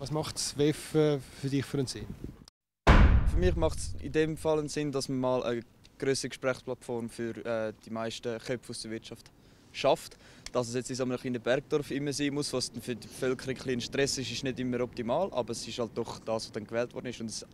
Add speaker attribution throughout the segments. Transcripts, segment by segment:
Speaker 1: Was macht das WEF für dich für einen Sinn?
Speaker 2: Für mich macht es in dem Fall einen Sinn, dass man mal eine größere Gesprächsplattform für die meisten Köpfe aus der Wirtschaft schafft. Dass es jetzt in so einem kleinen Bergdorf immer sein muss, was für die Bevölkerung ein bisschen Stress ist, ist nicht immer optimal, aber es ist halt doch das, was dann gewählt worden ist und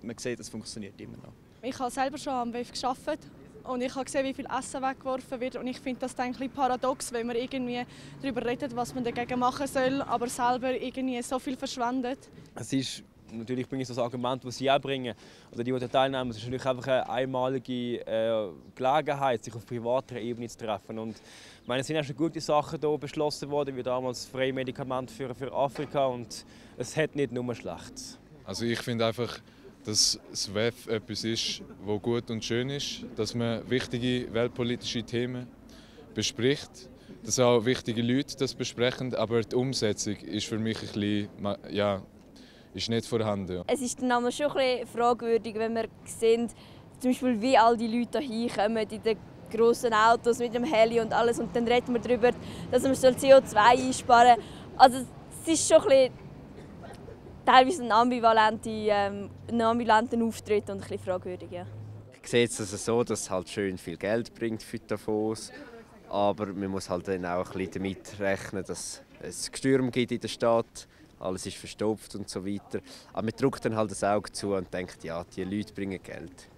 Speaker 2: man sieht, es funktioniert immer noch.
Speaker 3: Ich habe selber schon am WEF gearbeitet und ich habe gesehen, wie viel Essen weggeworfen wird und ich finde das ein bisschen paradox, wenn man irgendwie darüber redet, was man dagegen machen soll, aber selber irgendwie so viel verschwendet.
Speaker 4: Es ist natürlich bringe ich das Argument, das Sie auch bringen, oder die teilnehmen. Es ist natürlich einfach eine einmalige Gelegenheit, sich auf privater Ebene zu treffen. Und ich meine, es sind ja schon gute Sachen hier beschlossen worden, wie damals freie Medikamente für Afrika, und es hat nicht nur Schlechtes.
Speaker 5: Also ich finde einfach, dass das WEF etwas ist, das gut und schön ist, dass man wichtige weltpolitische Themen bespricht, dass auch wichtige Leute das besprechen, aber die Umsetzung ist für mich ein bisschen, ja, ist nicht vorhanden.
Speaker 6: Es ist dann schon ein bisschen fragwürdig, wenn wir sehen, zum Beispiel, wie all die Leute hier hinkommen, in den grossen Autos mit dem Heli und alles. Und dann reden wir darüber, dass man CO2 einsparen soll. Also es ist schon ein bisschen teilweise ein ambivalenter Auftritt und ein bisschen fragwürdig. Ja.
Speaker 7: Ich sehe es also so, dass es halt schön viel Geld bringt für Davos. Aber man muss halt dann auch ein bisschen damit rechnen, dass es Stürme gibt in der Stadt. Alles ist verstopft und so weiter. Aber man drückt dann halt das Auge zu und denkt, ja, die Leute bringen Geld.